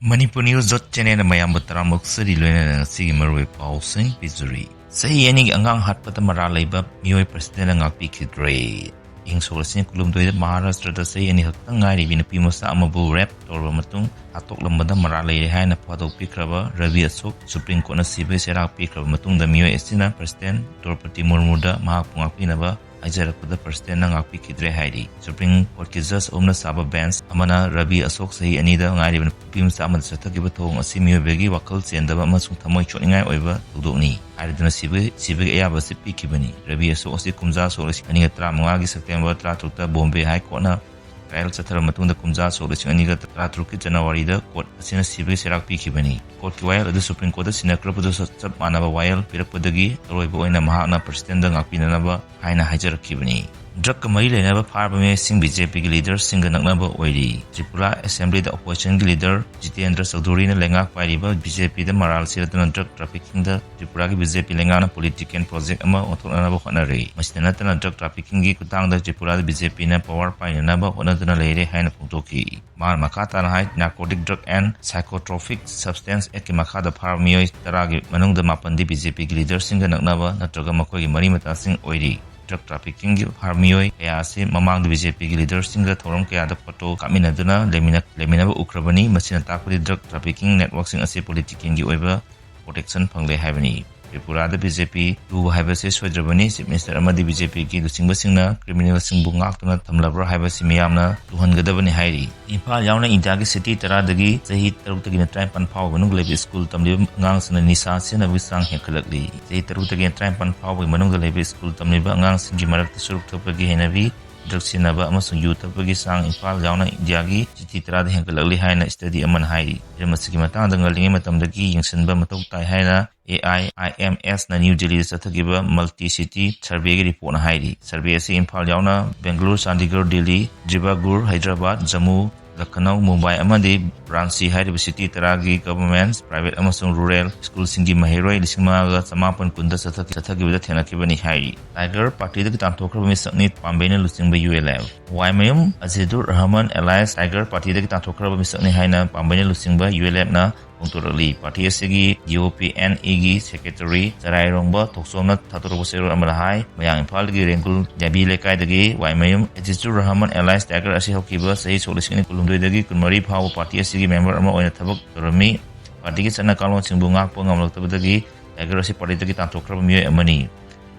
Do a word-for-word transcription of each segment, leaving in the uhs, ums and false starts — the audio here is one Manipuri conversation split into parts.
Manipur News dot channel ꯃꯌꯥꯝꯕꯨ ꯇꯔꯥꯝꯅ ꯑꯣꯛꯆꯔꯤ, ꯂꯣꯏꯅꯅ ꯉꯁꯤꯒꯤ ꯃꯔꯨꯑꯣꯏꯕ ꯄꯥꯎꯁꯤꯡ ꯄꯤꯖꯔꯤ꯫ ꯆꯍꯤ ꯑꯅꯤꯒꯤ ꯑꯉꯥꯡ ꯍꯥꯠꯄꯗ ꯃꯔꯥꯜ ꯂꯩꯕ ꯃꯤꯑꯣꯏ presidentꯅ ꯉꯥꯛꯄꯤꯈꯤꯗ꯭ꯔꯦ꯫ ꯏꯪ ꯁꯣꯛ ꯂꯤꯁꯤꯡ ꯀꯨꯟꯍꯨꯝꯗꯣꯏꯗ ꯃꯍꯥꯔꯥꯁꯇ꯭ꯔꯗ ꯆꯍꯤ ꯑꯅꯤ ꯈꯛꯇꯪ ꯉꯥꯏꯔꯤꯕꯤ ꯅꯨꯄꯤ ꯃꯆꯥ ꯑꯃꯕꯨ rape ꯇꯧꯔꯕ ꯃꯇꯨꯡ ꯍꯥꯠꯇꯣꯛꯂꯝꯕꯗ ꯃꯔꯥꯜ ꯂꯩꯔꯦ ꯍꯥꯏꯅ ꯐꯥꯗꯣꯛꯄꯤꯈ꯭ꯔꯕ ꯔꯕꯤ ꯑꯁꯣꯛ Supreme Courtꯅ ꯁꯤꯕꯒꯤ ꯆꯩꯔꯥꯛ ꯄꯤꯈ꯭ꯔꯕ ꯃꯇꯨꯡꯗ ꯃꯤꯑꯣꯏ ꯑꯁꯤꯅ president ꯗ꯭ꯔꯧꯄꯗꯤ ꯃꯨꯔꯃꯨꯗ ꯃꯍꯥꯛꯄꯨ ꯉꯥꯛꯄꯤꯅꯕ ꯍꯥꯏꯖꯔꯛꯄꯗ presidentꯅ ꯉꯥꯛꯄꯤꯈꯤꯗ꯭ꯔꯦ ꯍꯥꯏꯔꯤ꯫ Supreme Courtꯀꯤ judge ꯑꯍꯨꯝꯅ ꯁꯥꯕ bench ꯑꯃꯅ ꯔꯕꯤ ꯑꯁꯣꯛ ꯆꯍꯤ ꯑꯅꯤꯗ ꯉꯥꯏꯔꯤꯕ ꯅꯨꯄꯤ ꯃꯆꯥ ꯑꯃꯗ ꯆꯠꯊꯈꯤꯕ ꯊꯧꯑꯣꯡ ꯑꯁꯤ ꯃꯤꯑꯣꯏꯕꯒꯤ ꯋꯥꯈꯜ ꯆꯦꯟꯗꯕ ꯑꯃꯁꯨꯡ ꯊꯃꯣꯏ ꯁꯣꯛꯅꯤꯡꯉꯥꯏ ꯑꯣꯏꯕ ꯊꯧꯗꯣꯛꯅꯤ ꯍꯥꯏꯔꯗꯨꯅ ꯁꯤꯕꯒꯤ, ꯁꯤꯕꯒꯤ ꯑꯌꯥꯕ ꯑꯁꯤ ꯄꯤꯈꯤꯕꯅꯤ꯫ ꯔꯕꯤ ꯑꯁꯣꯛ ꯑꯁꯤ ꯀꯨꯝꯖꯥ ꯁꯣꯛ ꯂꯤꯁꯤꯡ ꯑꯅꯤꯒ ꯇꯔꯥꯃꯉꯥꯒꯤ September ꯇꯔꯥꯇꯔꯨꯛꯇ Bombay High Courtꯅ trial ꯆꯠꯊꯔꯕ ꯃꯇꯨꯡꯗ ꯀꯨꯝꯖꯥ ꯁꯣꯛ ꯂꯤꯁꯤꯡ ꯑꯅꯤꯒ ꯇꯔꯥꯇꯔꯨꯛꯀꯤ Januaryꯗ court ꯑꯁꯤꯅ ꯁꯤꯕꯒꯤ ꯆꯩꯔꯥꯛ ꯄꯤꯈꯤꯕꯅꯤ꯫ Courtꯀꯤ ꯋꯥꯌꯦꯜ ꯑꯗꯨ Supreme Courtꯇ ꯁꯤꯟꯅꯈ꯭ꯔꯕꯗꯨ ꯆꯞ ꯃꯥꯟꯅꯕ ꯋꯥꯌꯦꯜ ꯄꯤꯔꯛꯄꯗꯒꯤ ꯑꯔꯣꯏꯕ ꯑꯣꯏꯅ ꯃꯍꯥꯛꯅ presidentꯗ ꯉꯥꯛꯄꯤꯅꯅꯕ ꯍꯥꯏꯅ ꯍꯥꯏꯖꯔꯛꯈꯤꯕꯅꯤ꯫ Drugꯀ ꯃꯔꯤ ꯂꯩꯅꯕ ꯐꯥꯔꯕ ꯃꯤꯑꯣꯏꯁꯤꯡ BJPꯒꯤ leaderꯁꯤꯡꯒ ꯅꯛꯅꯕ ꯑꯣꯏꯔꯤ꯫ ꯇ꯭ꯔꯤꯄꯨꯔꯥ Assemblyꯗ oppositionꯒꯤ leader ꯖꯤꯇꯦꯟꯗ꯭ꯔ ꯆꯧꯙꯨꯔꯤꯅ ꯂꯩꯉꯥꯛ ꯄꯥꯏꯔꯤꯕ BJPꯗ ꯃꯔꯥꯜ ꯁꯤꯔꯗꯨꯅ drug traffickingꯗ ꯇ꯭ꯔꯤꯄꯨꯔꯥꯒꯤ BJP ꯂꯩꯉꯥꯛꯅ political project ꯑꯃ ꯑꯣꯟꯊꯣꯛꯅꯅꯕ ꯍꯣꯠꯅꯔꯤ꯫ ꯃꯁꯤꯗ ꯅꯠꯇꯅ drug traffickingꯒꯤ ꯈꯨꯠꯊꯥꯡꯗ ꯇ꯭ꯔꯤꯄꯨꯔꯥꯗ BJPꯅ power ꯄꯥꯏꯅꯅꯕ ꯍꯣꯠꯅꯗꯨꯅ ꯂꯩꯔꯦ ꯍꯥꯏꯅ ꯐꯣꯡꯗꯣꯛꯈꯤ꯫ ꯃꯥꯅ ꯃꯈꯥ ꯇꯥꯅ ꯍꯥꯏ, Narcotic Drug and Psychotropic Substance Actꯀꯤ ꯃꯈꯥꯗ ꯐꯥꯔꯕ ꯃꯤꯑꯣꯏ ꯇꯔꯥꯒꯤ ꯃꯅꯨꯡꯗ ꯃꯥꯄꯟꯗꯤ BJPꯒꯤ leaderꯁꯤꯡꯒ ꯅꯛꯅꯕ ꯅꯠꯇ꯭ꯔꯒ ꯃꯈꯣꯏꯒꯤ ꯃꯔꯤ ꯃꯇꯥꯁꯤꯡ ꯑꯣꯏꯔꯤ꯫ Drug traffickingꯒꯤ ꯐꯥꯔꯕ ꯃꯤꯑꯣꯏ ꯀꯌꯥ ꯑꯁꯤ ꯃꯃꯥꯡꯗ BJPꯒꯤ leaderꯁꯤꯡꯒ ꯊꯧꯔꯝ ꯀꯌꯥꯗ photo ꯀꯥꯞꯃꯤꯟꯅꯗꯨꯅ ꯂꯩꯃꯤꯟꯅ-, ꯂꯩꯃꯤꯟꯅꯕ ꯎꯈ꯭ꯔꯕꯅꯤ꯫ ꯃꯁꯤꯅ ꯇꯥꯛꯄꯗꯤ drug trafficking networkꯁꯤꯡ ꯑꯁꯤ politicalꯒꯤ ꯑꯣꯏꯕ protection ꯐꯪꯂꯦ ꯍꯥꯏꯕꯅꯤ꯫ ꯇ꯭ꯔꯤꯄꯨꯔꯥꯗ BJP ꯂꯨꯕ ꯍꯥꯏꯕꯁꯤ ꯁꯣꯏꯗ꯭ꯔꯕꯅꯤ꯫ Chief Minister ꯑꯃꯗꯤ BJPꯒꯤ ꯂꯨꯆꯤꯡꯕꯁꯤꯡꯅ criminalꯁꯤꯡꯕꯨ ꯉꯥꯛꯇꯨꯅ ꯊꯝꯂꯕ꯭ꯔꯥ ꯍꯥꯏꯕꯁꯤ ꯃꯤꯌꯥꯝꯅ ꯂꯨꯍꯟꯒꯗꯕꯅꯤ ꯍꯥꯏꯔꯤ꯫ ꯏꯝꯐꯥꯜ ꯌꯥꯎꯅ ꯏꯟꯗꯤꯌꯥꯒꯤ city ꯇꯔꯥꯗꯒꯤ ꯆꯍꯤ ꯇꯔꯨꯛꯇꯒꯤꯅ ꯇꯔꯥꯅꯤꯄꯥꯟ ꯐꯥꯎꯕ ꯃꯅꯨꯡꯗ ꯂꯩꯕ ꯁ꯭ꯀꯨꯜ ꯇꯝꯂꯤꯕ ꯑꯉꯥꯡꯁꯤꯡꯅ ꯅꯤꯁꯥ ꯁꯤꯖꯤꯟꯅꯕꯒꯤ ꯆꯥꯡ ꯍꯦꯟꯒꯠꯂꯛꯂꯤ꯫ ꯆꯍꯤ ꯇꯔꯨꯛꯇꯒꯤꯅ ꯇꯔꯥꯅꯤꯄꯥꯟ ꯐꯥꯎꯕꯒꯤ ꯃꯅꯨꯡꯗ ꯂꯩꯕ ꯁ꯭ꯀꯨꯜ ꯇꯝꯂꯤꯕ ꯑꯉꯥꯡꯁꯤꯡꯒꯤ ꯃꯔꯛꯇ ꯆꯨꯔꯨꯞ ꯊꯛꯄꯒꯤ ꯍꯩꯅꯕꯤ, drug ꯁꯤꯖꯤꯟꯅꯕ ꯑꯃꯁꯨꯡ ꯌꯨ ꯊꯛꯄꯒꯤ ꯆꯥꯡ ꯏꯝꯐꯥꯜ ꯌꯥꯎꯅ ꯏꯟꯗꯤꯌꯥꯒꯤ city ꯇꯔꯥꯗ ꯍꯦꯟꯒꯠꯂꯛꯂꯤ ꯍꯥꯏꯅ study ꯑꯃꯅ ꯍꯥꯏꯔꯤ꯫ ꯍꯤꯔꯝ ꯑꯁꯤꯒꯤ ꯃꯇꯥꯡꯗ ꯉꯜꯂꯤꯉꯩ ꯃꯇꯝꯗꯒꯤ ꯌꯦꯡꯁꯤꯟꯕ ꯃꯊꯧ ꯇꯥꯏ ꯍꯥꯏꯅ AIIMSꯅ New Delhiꯗ ꯆꯠꯊꯈꯤꯕ multi city surveyꯒꯤ reportꯅ ꯍꯥꯏꯔꯤ꯫ Survey ꯑꯁꯤ ꯏꯝꯐꯥꯜ ꯌꯥꯎꯅ ꯕꯦꯡꯒꯂꯨꯔꯨ, ꯆꯥꯟꯗꯤꯒꯔ, ꯗꯤꯜꯂꯤ, ꯗꯤꯕ꯭ꯔꯨꯒꯔ, ꯍꯥꯏꯗ꯭ꯔꯕꯥꯗ, ꯖꯝꯃꯨ, ꯂꯈꯅꯧ, ꯃꯨꯝꯕꯥꯏ ꯑꯃꯗꯤ ꯔꯥꯟꯆꯤ ꯍꯥꯏꯔꯤꯕ ꯁꯤꯇꯤ ꯇꯔꯥꯒꯤ ꯒꯚꯔꯟꯃꯦꯟꯠ, ꯄ꯭ꯔꯥꯏꯚꯦꯠ ꯑꯃꯁꯨꯡ ꯔꯨꯔꯦꯜ ꯁ꯭ꯀꯨꯜꯁꯤꯡꯒꯤ ꯃꯍꯩꯔꯣꯏ ꯂꯤꯁꯤꯡ ꯃꯉꯥꯒ ꯆꯃꯥꯄꯟ ꯀꯨꯟꯗ ꯆꯠꯊꯈꯤꯕꯗ ꯊꯦꯡꯅꯈꯤꯕꯅꯤ ꯍꯥꯏꯔꯤ꯫ ꯇꯥꯏꯒꯔ ꯄꯥꯔꯇꯤꯗꯒꯤ ꯇꯥꯟꯊꯣꯛꯈ꯭ꯔꯕ ꯃꯤꯁꯛꯅꯤ ꯄꯥꯝꯕꯩꯅ ꯂꯨꯆꯤꯡꯕ ꯌꯨ ꯑꯦꯜ ꯑꯦꯐ꯫ ꯋꯥꯏꯃꯌꯨꯝ ꯑꯖꯤꯗꯨꯔ ꯔꯍꯃꯟ ꯑꯦꯂꯥꯏꯁ ꯇꯥꯏꯒꯔ ꯄꯥꯔꯇꯤꯗꯒꯤ ꯇꯥꯟꯊꯣꯛꯈ꯭ꯔꯕ ꯃꯤꯁꯛꯅꯤ ꯍꯥꯏꯅ ꯄꯥꯝꯕꯩꯅ ꯂꯨꯆꯤꯡꯕ ꯌꯨ ꯑꯦꯜ ꯑꯦꯐꯅ ꯐꯣꯡꯗꯣꯔꯛꯂꯤ꯫ ꯄꯥꯔꯇꯤ ꯑꯁꯤꯒꯤ ꯗꯤ ꯑꯣ ꯄꯤ ꯑꯦꯟ ꯏꯒꯤ ꯁꯦꯀ꯭ꯔꯦꯇꯔꯤ ꯆꯔꯥꯏꯔꯣꯡꯕ ꯊꯣꯛꯆꯣꯝꯅ ꯊꯥꯗꯣꯔꯛꯄ ꯆꯦꯔꯣꯜ ꯑꯃꯗ ꯍꯥꯏ, ꯃꯌꯥꯡ ꯏꯝꯐꯥꯜꯒꯤ ꯔꯦꯡꯒꯨꯜ ꯌꯥꯕꯤ ꯂꯩꯀꯥꯏꯗꯒꯤ ꯋꯥꯏꯃꯌꯨꯝ ꯑꯦꯖꯤꯆꯨꯔ ꯔꯍꯃꯟ ꯑꯦꯂꯥꯏꯁ ꯇꯥꯏꯒꯔ ꯑꯁꯤ ꯍꯧꯈꯤꯕ ꯆꯍꯤ ꯁꯣꯛ ꯂꯤꯁꯤꯡ ꯑꯅꯤ ꯀꯨꯟꯍꯨꯝꯗꯣꯏꯗꯒꯤ ꯀꯨꯟꯃꯔꯤ ꯐꯥꯎꯕ ꯄꯥꯔꯇꯤ ꯑꯁꯤꯒꯤ ꯃꯦꯝꯕꯔ ꯑꯃ ꯑꯣꯏꯅ ꯊꯕꯛ ꯇꯧꯔꯝꯃꯤ꯫ ꯄꯥꯔꯇꯤꯒꯤ ꯆꯠꯅ ꯀꯥꯡꯂꯣꯟꯁꯤꯡꯕꯨ ꯉꯥꯛꯄ ꯉꯝꯂꯛꯇꯕꯗꯒꯤ ꯇꯥꯏꯒꯔ ꯑꯁꯤ ꯄꯥꯔꯇꯤꯗꯒꯤ ꯇꯥꯟꯊꯣꯛꯈ꯭ꯔꯕ ꯃꯤꯑꯣꯏ ꯑꯃꯅꯤ꯫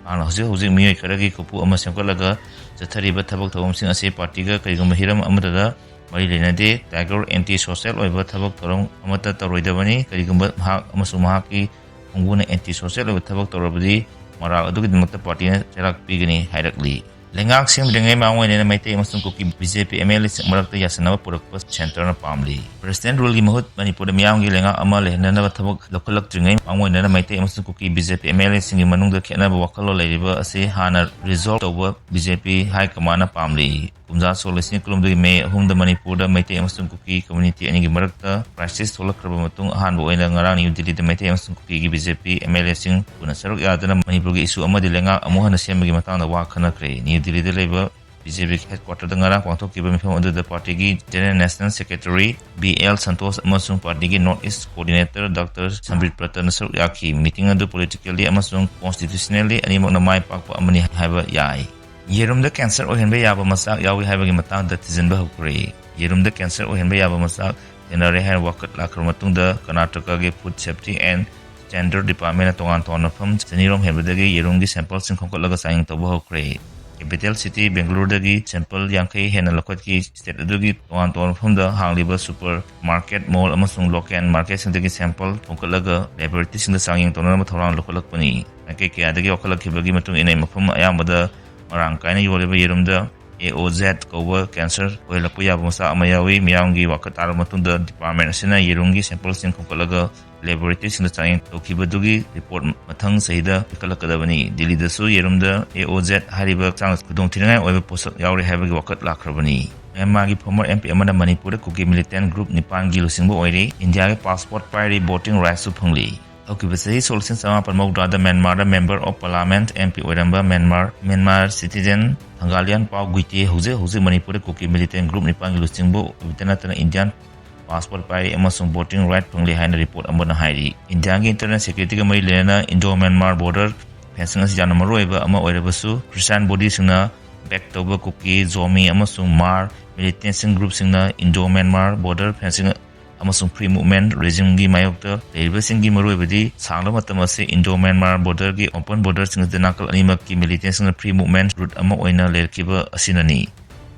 ꯃꯍꯥꯛꯅ ꯍꯧꯖꯤꯛ ꯍꯧꯖꯤꯛ ꯃꯤꯑꯣꯏ ꯈꯔꯒꯤ ꯀꯣꯛꯄꯨ ꯑꯃ ꯁꯦꯝꯒꯠꯂꯒ ꯆꯠꯊꯔꯤꯕ ꯊꯕꯛ ꯊꯧꯔꯝꯁꯤꯡ ꯑꯁꯤ ꯄꯥꯔꯇꯤꯒ ꯀꯔꯤꯒꯨꯝꯕ ꯍꯤꯔꯝ ꯑꯃꯠꯇꯗ ꯃꯔꯤ ꯂꯩꯅꯗꯦ꯫ ꯇꯥꯏꯒꯔ ꯑꯦꯟꯇꯤ ꯁꯣꯁꯦꯜ ꯑꯣꯏꯕ ꯊꯕꯛ ꯊꯧꯔꯝ ꯑꯃꯠꯇ ꯇꯧꯔꯣꯏꯗꯕꯅꯤ꯫ ꯀꯔꯤꯒꯨꯝꯕ ꯃꯍꯥꯛ ꯑꯃꯁꯨꯡ ꯃꯍꯥꯛꯀꯤ ꯈꯣꯡꯕꯨꯅ ꯑꯦꯟꯇꯤ ꯁꯣꯁꯦꯜ ꯑꯣꯏꯕ ꯊꯕꯛ ꯇꯧꯔꯕꯗꯤ ꯃꯔꯥꯜ ꯑꯗꯨꯒꯤꯗꯃꯛꯇ ꯄꯥꯔꯇꯤꯅ ꯆꯩꯔꯥꯛ ꯄꯤꯒꯅꯤ ꯍꯥꯏꯔꯛꯂꯤ꯫ ꯂꯩꯉꯥꯛ ꯁꯦꯝꯗ꯭ꯔꯤꯉꯩ ꯃꯃꯥꯡ ꯑꯣꯏꯅ ꯃꯩꯇꯩ ꯑꯃꯁꯨꯡ Kuki B J P M L ꯑꯦꯁꯤꯡ ꯃꯔꯛꯇ ꯌꯥꯁꯤꯟꯅꯕ ꯄꯨꯔꯛꯄ ꯁꯦꯟꯇꯔꯅ ꯄꯥꯝꯂꯤ꯫ ꯄ꯭ꯔꯦꯁꯤꯗꯦꯟꯠ ꯔꯨꯜꯒꯤ ꯃꯍꯨꯠ ꯃꯅꯤꯄꯨꯔꯗ ꯃꯤꯌꯥꯝꯒꯤ ꯂꯩꯉꯥꯛ ꯑꯃ ꯂꯩꯍꯟꯅꯅꯕ ꯊꯕꯛ ꯂꯧꯈꯠꯂꯛꯇ꯭ꯔꯤꯉꯩ ꯃꯃꯥꯡ ꯑꯣꯏꯅ ꯃꯩꯇꯩ ꯑꯃꯁꯨꯡ Kuki B J P M L ꯑꯦꯁꯤꯡꯒꯤ ꯃꯅꯨꯡꯗ ꯈꯦꯠꯅꯕ ꯋꯥꯈꯜꯂꯣꯟ ꯂꯩꯔꯤꯕ ꯑꯁꯤ ꯍꯥꯟꯅ ꯔꯤꯖꯣꯜꯕ ꯇꯧꯕ ꯕꯤ ꯖꯦ ꯄꯤ ꯍꯥꯏ ꯀꯃꯥꯟꯅ ꯄꯥꯝꯂꯤ꯫ ꯀꯨꯝꯖꯥ ꯁꯣꯛ ꯂꯤꯁꯤꯡ ꯀꯨꯟꯍꯨꯝꯗꯣꯏꯒꯤ ꯃꯦ ꯑꯍꯨꯝꯗ ꯃꯅꯤꯄꯨꯔꯗ ꯃꯩꯇꯩ ꯑꯃꯁꯨꯡ ꯀꯨꯀꯤ ꯀꯝꯃ꯭ꯌꯨꯅꯤꯇꯤ ꯑꯅꯤꯒꯤ ꯃꯔꯛꯇ ꯀ꯭ꯔꯥꯏꯁꯤꯁ ꯊꯣꯛꯂꯛꯈ꯭ꯔꯕ ꯃꯇꯨꯡ ꯑꯍꯥꯟꯕ ꯑꯣꯏꯅ ꯉꯔꯥꯡ ꯅ꯭ꯌꯨ ꯗꯤꯜꯂꯤꯗ ꯃꯩꯇꯩ ꯑꯃꯁꯨꯡ ꯀꯨꯀꯤꯒꯤ B J P M L ꯑꯦꯁꯤꯡ ꯄꯨꯟꯅ ꯁꯔꯨꯛ ꯌꯥꯗꯨꯅ ꯃꯅꯤꯄꯨꯔꯒꯤ ꯏꯁꯨ ꯑꯃꯗꯤ ꯂꯩꯉꯥꯛ ꯑꯃꯨꯛ ꯍꯟꯅ ꯁꯦꯝꯕꯒꯤ ꯃꯇꯥꯡꯗ ꯋꯥ ꯈꯟꯅꯈ꯭ꯔꯦ꯫ ꯅ꯭ꯌꯨ ꯗꯤꯜꯂꯤꯗ ꯂꯩꯕ ꯕꯤ ꯖꯦ ꯄꯤꯒꯤ ꯍꯦꯗꯀ꯭ꯋꯥꯇꯔꯗ ꯉꯔꯥꯡ ꯄꯥꯡꯊꯣꯛꯈꯤꯕ ꯃꯤꯐꯝ ꯑꯗꯨꯗ ꯄꯥꯔꯇꯤꯒꯤ general national secretary B L Santosh ꯑꯃꯁꯨꯡ ꯄꯥꯔꯇꯤꯒꯤ ꯅꯣꯔꯠ ꯏꯁ ꯀꯣꯑꯣꯔꯗꯤꯅꯦꯇꯔ ꯗꯥꯛꯇꯔ ꯁꯝꯕꯤꯠ ꯄ꯭ꯔꯇꯟꯅ ꯁꯔꯨꯛ ꯌꯥꯈꯤ꯫ ꯃꯤꯇꯤꯡ ꯑꯗꯨ ꯄꯣꯂꯤꯇꯤꯀꯦꯜꯂꯤ ꯑꯃꯁꯨꯡ ꯀꯣꯟꯁꯇꯤꯇ꯭ꯌꯨꯁꯅꯦꯜꯂꯤ ꯑꯅꯤꯃꯛꯅ ꯃꯥꯏ ꯄꯥꯛꯄ ꯑꯃꯅꯤ ꯍꯥꯏꯕ ꯌꯥꯏ꯫ ꯌꯦꯔꯨꯝꯗ ꯀꯦꯟꯁꯔ ꯑꯣꯏꯍꯟꯕ ꯌꯥꯕ ꯃꯆꯥꯛ ꯌꯥꯎꯏ ꯍꯥꯏꯕꯒꯤ ꯃꯇꯥꯡꯗ ꯊꯤꯖꯤꯟꯕ ꯍꯧꯈ꯭ꯔꯦ꯫ ꯌꯦꯔꯨꯝꯗ ꯀꯦꯟꯁꯔ ꯑꯣꯏꯍꯟꯕ ꯌꯥꯕ ꯃꯆꯥꯛ ꯊꯦꯡꯅꯔꯦ ꯍꯥꯏꯅ ꯋꯥꯀꯠ ꯂꯥꯛꯈ꯭ꯔꯕ ꯃꯇꯨꯡꯗ ꯀꯔꯅꯥꯇꯀꯥꯒꯤ ꯐꯨꯗ ꯁꯦꯐꯇꯤ ꯑꯦꯟ ꯁ꯭ꯇꯦꯟꯗꯔꯗ ꯗꯤꯄꯥꯔꯠꯃꯦꯟꯅ ꯇꯣꯉꯥꯟ ꯇꯣꯉꯥꯟꯕ ꯃꯐꯝ ꯆꯅꯤꯔꯣꯝ ꯍꯦꯟꯕꯗꯒꯤ ꯌꯦꯔꯨꯝꯒꯤ ꯁꯦꯝꯄꯜꯁꯤꯡ ꯈꯣꯝꯒꯠꯂꯒ ꯆꯥꯡꯌꯦꯡ ꯇꯧꯕ ꯍꯧꯈ꯭ꯔꯦ꯫ ꯀꯦꯄꯤꯇꯦꯜ ꯁꯤꯇꯤ ꯕꯦꯡꯒꯂꯨꯔꯨꯗꯒꯤ ꯁꯦꯝꯄꯜ ꯌꯥꯡꯈꯩ ꯍꯦꯟꯅ ꯂꯧꯈꯠꯈꯤ꯫ ꯁ꯭ꯇꯦꯠ ꯑꯗꯨꯒꯤ ꯇꯣꯉꯥꯟ ꯇꯣꯉꯥꯟꯕ ꯃꯐꯝꯗ ꯍꯥꯡꯂꯤꯕ ꯁꯨꯄꯔ ꯃꯥꯔꯀꯦꯠ, ꯃꯣꯜ ꯑꯃꯁꯨꯡ ꯂꯣꯀꯦꯜ ꯃꯥꯔꯀꯦꯠꯁꯤꯡꯗꯒꯤ ꯁꯦꯝꯄꯜ ꯈꯣꯝꯒꯠꯂꯒ ꯂꯦꯕꯣꯔꯦꯇꯔꯤꯁꯤꯡꯗ ꯆꯥꯡꯌꯦꯡ ꯇꯧꯅꯅꯕ ꯊꯧꯔꯥꯡ ꯂꯧꯈꯠꯂꯛꯄꯅꯤ꯫ ꯃꯥꯏꯀꯩ ꯀꯌꯥꯗꯒꯤ ꯋꯥꯈꯠꯂꯛꯈꯤꯕꯒꯤ ꯃꯇꯨꯡ ꯏꯟꯅ ꯃꯐꯝ ꯑꯌꯥꯝꯕꯗ ꯃꯔꯥꯡ ꯀꯥꯏꯅ ꯌꯣꯜꯂꯤꯕ ꯌꯦꯔꯨꯝꯗ ꯑꯦ ꯑꯣ ꯖꯦꯗ ꯀꯧꯕ ꯀꯦꯟꯁꯔ ꯑꯣꯏꯍꯜꯂꯛꯄ ꯌꯥꯕ ꯃꯆꯥꯛ ꯑꯃ ꯌꯥꯎꯏ꯫ ꯃꯤꯌꯥꯝꯒꯤ ꯋꯥꯀꯠ ꯇꯥꯔꯕ ꯃꯇꯨꯡꯗ ꯗꯤꯄꯥꯔꯠꯃꯦꯟ ꯑꯁꯤꯅ ꯌꯦꯔꯨꯝꯒꯤ ꯁꯦꯝꯄꯜꯁꯤꯡ ꯈꯣꯝꯒꯠꯂꯒ ꯂꯦꯕꯣꯔꯦꯇꯔꯤꯁꯤꯡꯗ ꯆꯥꯡꯌꯦꯡ ꯇꯧꯈꯤꯕꯗꯨꯒꯤ ꯔꯤꯄꯣꯔꯠ ꯃꯊꯪ ꯆꯍꯤꯗ ꯄꯤꯈꯠꯂꯛꯀꯗꯕꯅꯤ꯫ ꯗꯤꯜꯂꯤꯗꯁꯨ ꯌꯦꯔꯨꯝꯗ ꯑꯦ ꯑꯣ ꯖꯦꯗ ꯍꯥꯏꯔꯤꯕ ꯍꯛꯆꯥꯡ ꯈꯨꯗꯣꯡꯊꯤꯅꯤꯡꯉꯥꯏ ꯑꯣꯏꯕ ꯄꯣꯠꯁꯛ ꯌꯥꯎꯔꯦ ꯍꯥꯏꯕꯒꯤ ꯋꯥꯀꯠ ꯂꯥꯛꯈ꯭ꯔꯕꯅꯤ꯫ ꯃ꯭ꯌꯥꯟꯃꯥꯔꯒꯤ former M P ꯑꯃꯅ ꯃꯅꯤꯄꯨꯔꯗ ꯀꯨꯀꯤ militant group ꯅꯤꯄꯥꯟꯒꯤ ꯂꯨꯆꯤꯡꯕ ꯑꯣꯏꯔꯦ꯫ ꯏꯟꯗꯤꯌꯥꯒꯤ passport ꯄꯥꯏꯔꯦ, voting rightꯁꯨ ꯐꯪꯂꯦ꯫ ꯍꯧꯈꯤꯕ ꯆꯍꯤ ꯁꯣꯛ ꯂꯤꯁꯤꯡ ꯆꯥꯃꯥꯄꯟ ꯃꯧꯗ꯭ꯔꯥꯗ ꯃ꯭ꯌꯥꯟꯃꯥꯔꯗ Member of Parliament, M P ꯑꯣꯏꯔꯝꯕ ꯃ꯭ꯌꯥꯟꯃꯥꯔ, ꯃ꯭ꯌꯥꯟꯃꯥꯔ citizen ꯊꯪꯒꯥꯂꯤꯌꯥꯟ ꯄꯥꯎ ꯒꯨꯏꯇꯦ ꯍꯧꯖꯤꯛ ꯍꯧꯖꯤꯛ ꯃꯅꯤꯄꯨꯔꯗ ꯀꯨꯀꯤ militant group ꯅꯤꯄꯥꯟꯒꯤ ꯂꯨꯆꯤꯡꯕ ꯑꯣꯏꯕꯇ ꯅꯠꯇꯅ Indian passport ꯄꯥꯏꯔꯦ ꯑꯃꯁꯨꯡ voting right ꯐꯪꯂꯦ ꯍꯥꯏꯅ report ꯑꯃꯅ ꯍꯥꯏꯔꯤ꯫ ꯏꯟꯗꯤꯌꯥꯒꯤ internal securityꯒ ꯃꯔꯤ ꯂꯩꯅꯅ Indo-Myanmar border fencing ꯑꯁꯤ ꯌꯥꯝꯅ ꯃꯔꯨꯑꯣꯏꯕ ꯑꯃ ꯑꯣꯏꯔꯕꯁꯨ, Christian bodyꯁꯤꯡꯅ back ꯇꯧꯕ ꯀꯨꯀꯤ, ꯖꯣꯃꯤ ꯑꯃꯁꯨꯡ ꯃꯥꯔ militantꯁꯤꯡ groupꯁꯤꯡꯅ Indo-Myanmar border fencing ꯑꯃꯁꯨꯡ free movement regimeꯒꯤ ꯃꯥꯌꯣꯛꯇ ꯂꯩꯔꯤꯕꯁꯤꯡꯒꯤ ꯃꯔꯨꯑꯣꯏꯕꯗꯤ ꯁꯥꯡꯂꯕ ꯃꯇꯝ ꯑꯁꯤ Indo-Myanmar borderꯒꯤ open borderꯁꯤꯡ ꯑꯁꯤꯗ ꯅꯥꯀꯜ ꯑꯅꯤꯃꯛꯀꯤ militantꯁꯤꯡꯅ free movement route ꯑꯃ ꯑꯣꯏꯅ ꯂꯩꯔꯛꯈꯤꯕ ꯑꯁꯤꯅꯅꯤ꯫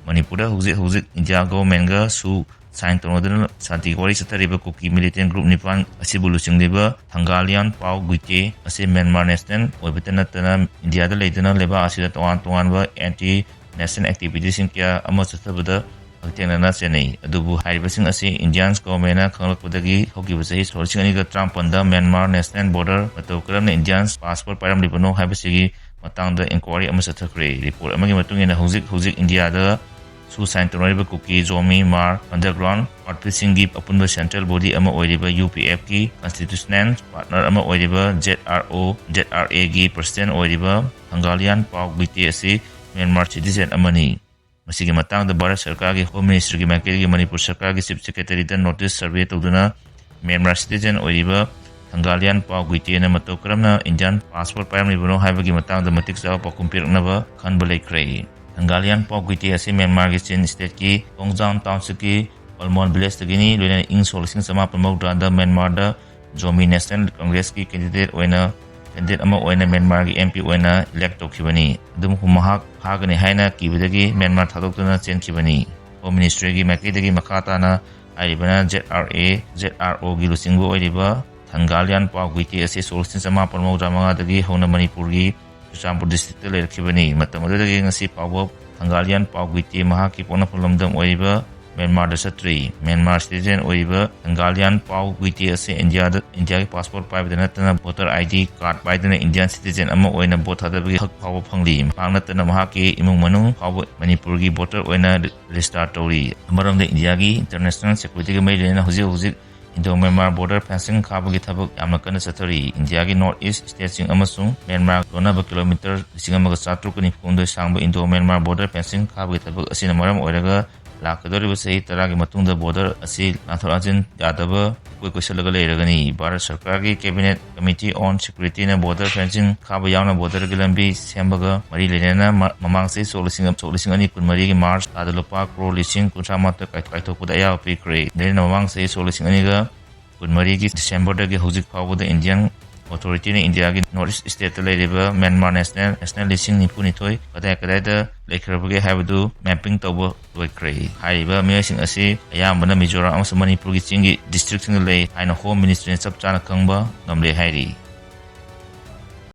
ꯃꯅꯤꯄꯨꯔꯗ ꯍꯧꯖꯤꯛ ꯍꯧꯖꯤꯛ ꯏꯟꯗꯤꯌꯥ governmentꯒ ꯁꯨ sign ꯇꯧꯅꯗꯨꯅ ꯁꯥꯟꯇꯤꯒꯤ ꯋꯥꯔꯤ ꯆꯠꯊꯔꯤꯕ ꯀꯨꯀꯤ militant group ꯅꯤꯄꯥꯟ ꯑꯁꯤꯕꯨ ꯂꯨꯆꯤꯡꯂꯤꯕ ꯊꯪꯒꯥꯂꯤꯌꯥꯟ ꯄꯥꯎ ꯒꯨꯏꯇꯦ ꯑꯁꯤ ꯃ꯭ꯌꯥꯟꯃꯥꯔ national ꯑꯣꯏꯕꯇ ꯅꯠꯇꯅ ꯏꯟꯗꯤꯌꯥꯗ ꯂꯩꯗꯨꯅ ꯂꯩꯕꯥꯛ ꯑꯁꯤꯗ ꯇꯣꯉꯥꯟ ꯇꯣꯉꯥꯟꯕ anti national activityꯁꯤꯡ ꯀꯌꯥ ꯑꯃ ꯆꯠꯊꯕꯗ ꯍꯛꯊꯦꯡꯅꯅ ꯆꯦꯟꯅꯩ꯫ ꯑꯗꯨꯕꯨ ꯍꯥꯏꯔꯤꯕꯁꯤꯡ ꯑꯁꯤ Indian governmentꯅ ꯈꯪꯂꯛꯄꯗꯒꯤ ꯍꯧꯈꯤꯕ ꯆꯍꯤ ꯁꯣꯛ ꯂꯤꯁꯤꯡ ꯑꯅꯤꯒ ꯇꯔꯥꯃꯥꯄꯟꯗ ꯃ꯭ꯌꯥꯟꯃꯥꯔ national border ꯃꯇꯧ ꯀꯔꯝꯅ Indian passport ꯄꯥꯏꯔꯝꯂꯤꯕꯅꯣ ꯍꯥꯏꯕꯁꯤꯒꯤ ꯃꯇꯥꯡꯗ inquiry ꯑꯃ ꯆꯠꯊꯈ꯭ꯔꯦ꯫ Report ꯑꯃꯒꯤ ꯃꯇꯨꯡ ꯏꯟꯅ ꯍꯧꯖꯤꯛ ꯍꯧꯖꯤꯛ ꯏꯟꯗꯤꯌꯥꯗ ꯁꯨ sign ꯇꯧꯅꯔꯤꯕ ꯀꯨꯀꯤ, ꯖꯣꯃꯤ, ꯃꯥꯔ underground outfitꯁꯤꯡꯒꯤ ꯑꯄꯨꯟꯕ central body ꯑꯃ ꯑꯣꯏꯔꯤꯕ UPFꯀꯤ constitutional partner ꯑꯃ ꯑꯣꯏꯔꯤꯕ ZRO, ZRAꯒꯤ president ꯑꯣꯏꯔꯤꯕ ꯊꯪꯒꯥꯂꯤꯌꯥꯟ ꯄꯥꯎ ꯒꯨꯏꯇꯦ ꯑꯁꯤ ꯃ꯭ꯌꯥꯟꯃꯥꯔ citizen ꯑꯃꯅꯤ꯫ ꯃꯁꯤꯒꯤ ꯃꯇꯥꯡꯗ ꯚꯥꯔꯠ ꯁꯔꯀꯥꯔꯒꯤ Home Ministryꯒꯤ ꯃꯥꯏꯀꯩꯗꯒꯤ ꯃꯅꯤꯄꯨꯔ ꯁꯔꯀꯥꯔꯒꯤ chief secretaryꯗ notice survey ꯇꯧꯗꯨꯅ ꯃ꯭ꯌꯥꯟꯃꯥꯔ citizen ꯑꯣꯏꯔꯤꯕ ꯊꯪꯒꯥꯂꯤꯌꯥꯟ ꯄꯥꯎ ꯒꯨꯏꯇꯦꯅ ꯃꯇꯧ ꯀꯔꯝꯅ Indian passport ꯄꯥꯏꯔꯝꯂꯤꯕꯅꯣ ꯍꯥꯏꯕꯒꯤ ꯃꯇꯥꯡꯗ ꯃꯇꯤꯛ ꯆꯥꯕ ꯄꯥꯎꯈꯨꯝ ꯄꯤꯔꯛꯅꯕ ꯈꯟꯕ ꯂꯩꯈ꯭ꯔꯦ꯫ ꯊꯪꯒꯥꯂꯤꯌꯥꯟ ꯄꯥꯎ ꯒꯨꯏꯇꯦ ꯑꯁꯤ ꯃ꯭ꯌꯥꯟꯃꯥꯔꯒꯤ ꯆꯤꯟ stateꯀꯤ ꯇꯣꯡꯖꯥꯡ townshipꯀꯤ ꯑꯜꯃꯣꯟ villageꯇꯒꯤꯅꯤ꯫ ꯂꯣꯏꯅꯅ ꯏꯪ ꯁꯣꯛ ꯂꯤꯁꯤꯡ ꯆꯥꯃꯥꯄꯟ ꯃꯧꯗ꯭ꯔꯥꯗ ꯃ꯭ꯌꯥꯟꯃꯥꯔꯗ ꯖꯣꯃꯤ National Congressꯀꯤ candidate ꯑꯣꯏꯅ, candidate ꯑꯃ ꯑꯣꯏꯅ ꯃ꯭ꯌꯥꯟꯃꯥꯔꯒꯤ MP ꯑꯣꯏꯅ elect ꯇꯧꯈꯤꯕꯅꯤ꯫ ꯑꯗꯨꯕꯨ ꯃꯍꯥꯛ ꯐꯥꯒꯅꯤ ꯍꯥꯏꯅ ꯀꯤꯕꯗꯒꯤ ꯃ꯭ꯌꯥꯟꯃꯥꯔ ꯊꯥꯗꯣꯛꯇꯨꯅ ꯆꯦꯟꯈꯤꯕꯅꯤ꯫ Home Ministryꯒꯤ ꯃꯥꯏꯀꯩꯗꯒꯤ ꯃꯈꯥ ꯇꯥꯅ ꯍꯥꯏꯔꯤꯕꯅ ZRA, ZROꯒꯤ ꯂꯨꯆꯤꯡꯕ ꯑꯣꯏꯔꯤꯕ ꯊꯪꯒꯥꯂꯤꯌꯥꯟ ꯄꯥꯎ ꯒꯨꯏꯇꯦ ꯑꯁꯤ ꯁꯣꯛ ꯂꯤꯁꯤꯡ ꯆꯥꯃꯥꯄꯟ ꯃꯧꯗ꯭ꯔꯥ ꯃꯉꯥꯗꯒꯤ ꯍꯧꯅ ꯃꯅꯤꯄꯨꯔꯒꯤ ꯆꯨꯔꯆꯥꯟꯄꯨꯔ districtꯇ ꯂꯩꯔꯛꯈꯤꯕꯅꯤ꯫ ꯃꯇꯝ ꯑꯗꯨꯗꯒꯤ ꯉꯁꯤ ꯐꯥꯎꯕ ꯊꯪꯒꯥꯂꯤꯌꯥꯟ ꯄꯥꯎ ꯒꯨꯏꯇꯦ ꯃꯍꯥꯛꯀꯤ ꯄꯣꯛꯅꯐꯝ ꯂꯝꯗꯝ ꯑꯣꯏꯔꯤꯕ ꯃ꯭ꯌꯥꯟꯃꯥꯔꯗ ꯆꯠꯇ꯭ꯔꯤ꯫ ꯃ꯭ꯌꯥꯟꯃꯥꯔ citizen ꯑꯣꯏꯔꯤꯕ ꯅꯪꯒꯥꯂꯤꯌꯥꯟ ꯄꯥꯎ ꯒꯨꯏꯇꯦ ꯑꯁꯤ ꯏꯟꯗꯤꯌꯥꯗ, ꯏꯟꯗꯤꯌꯥꯒꯤ passport ꯄꯥꯏꯕꯗ ꯅꯠꯇꯅ voter ID card ꯄꯥꯏꯗꯨꯅ Indian citizen ꯑꯃ ꯑꯣꯏꯅ vote ꯊꯥꯗꯕꯒꯤ ꯍꯛ ꯐꯥꯎꯕ ꯐꯪꯂꯤ꯫ ꯃꯍꯥꯛ ꯅꯠꯇꯅ ꯃꯍꯥꯛꯀꯤ ꯏꯃꯨꯡ ꯃꯅꯨꯡ ꯐꯥꯎꯕ ꯃꯅꯤꯄꯨꯔꯒꯤ voter ꯑꯣꯏꯅ register ꯇꯧꯔꯤ꯫ ꯑꯃꯔꯣꯝꯗ ꯏꯟꯗꯤꯌꯥꯒꯤ international security ꯒ ꯃꯔꯤ ꯂꯩꯅꯅ ꯍꯧꯖꯤꯛ ꯍꯧꯖꯤꯛ Indo Myanmar border fencing ꯈꯥꯕꯒꯤ ꯊꯕꯛ ꯌꯥꯝꯅ ꯀꯟꯅ ꯆꯠꯊꯔꯤ꯫ ꯏꯟꯗꯤꯌꯥꯒꯤ north east state ꯁꯤꯡ ꯑꯃꯁꯨꯡ ꯃ꯭ꯌꯥꯟꯃꯥꯔ ꯂꯣꯟꯅꯕ kilometre ꯂꯤꯁꯤꯡ ꯑꯃꯒ ꯆꯥꯇ꯭ꯔꯨꯛ ꯀꯨꯟꯅꯤꯐꯨ ꯁꯥꯡꯕ Indo Myanmar border fencing ꯈꯥꯕꯒꯤ ꯊꯕꯛ ꯑꯁꯤꯅ ꯃꯔꯝ ꯑꯣꯏꯔꯒ ꯂꯥꯛꯀꯗꯧꯔꯤꯕ ꯆꯍꯤ ꯇꯔꯥꯒꯤ ꯃꯇꯨꯡꯗ border ꯑꯁꯤ ꯂꯥꯟꯊꯣꯛ ꯂꯥꯟꯁꯤꯟ ꯌꯥꯗꯕ ꯀꯣꯏ ꯀꯣꯏꯁꯜꯂꯒ ꯂꯩꯔꯒꯅꯤ꯫ ꯚꯥꯔꯠ ꯁꯔꯀꯥꯔꯒꯤ Cabinet Committee on Security ꯅ border fencing ꯈꯥꯕ ꯌꯥꯎꯅ border ꯒꯤ ꯂꯝꯕꯤ ꯁꯦꯝꯕꯒ ꯃꯔꯤ ꯂꯩꯅꯅ ꯃ-, ꯃꯃꯥꯡ ꯆꯍꯤ ꯁꯣꯛ ꯂꯤꯁꯤꯡ, ꯁꯣꯛ ꯂꯤꯁꯤꯡ ꯑꯅꯤ ꯀꯨꯟꯃꯔꯤꯒꯤ March ꯊꯥꯗ ꯂꯨꯄꯥ ꯀ꯭ꯔꯣꯔ ꯂꯤꯁꯤꯡ ꯀꯨꯟꯊ꯭ꯔꯥ ꯃꯥꯊꯣꯏ ꯀꯥꯏ-, ꯀꯥꯏꯊꯣꯛꯄꯗ ꯑꯌꯥꯕ ꯄꯤꯈ꯭ꯔꯦ꯫ ꯂꯣꯏꯅꯅ ꯃꯃꯥꯡ ꯆꯍꯤ ꯁꯣꯛ ꯂꯤꯁꯤꯡ ꯑꯅꯤꯒ ꯀꯨꯟꯃꯔꯤꯒꯤ December ꯗꯒꯤ ꯍꯧꯖꯤꯛ ꯐꯥꯎꯕꯗ Indian authority ꯅ ꯏꯟꯗꯤꯌꯥꯒꯤ north east state ꯇ ꯂꯩꯔꯤꯕ ꯃ꯭ꯌꯥꯟꯃꯥꯔ national, national ꯂꯤꯁꯤꯡ ꯅꯤꯐꯨ ꯅꯤꯊꯣꯏ ꯀꯗꯥꯏ ꯀꯗꯥꯏꯗ ꯂꯩꯈ꯭ꯔꯕꯒꯦ ꯍꯥꯏꯕꯗꯨ mapping ꯇꯧꯕ ꯂꯣꯏꯈ꯭ꯔꯦ꯫ ꯍꯥꯏꯔꯤꯕ ꯃꯤꯑꯣꯏꯁꯤꯡ ꯑꯁꯤ ꯑꯌꯥꯝꯕꯅ ꯃꯤꯖꯣꯔꯥꯝ ꯑꯃꯁꯨꯡ ꯃꯅꯤꯄꯨꯔꯒꯤ ꯆꯤꯡꯒꯤ district ꯁꯤꯡꯗ ꯂꯩ ꯍꯥꯏꯅ Home Ministry ꯅ ꯆꯞ ꯆꯥꯅ ꯈꯪꯕ ꯉꯝꯂꯦ ꯍꯥꯏꯔꯤ꯫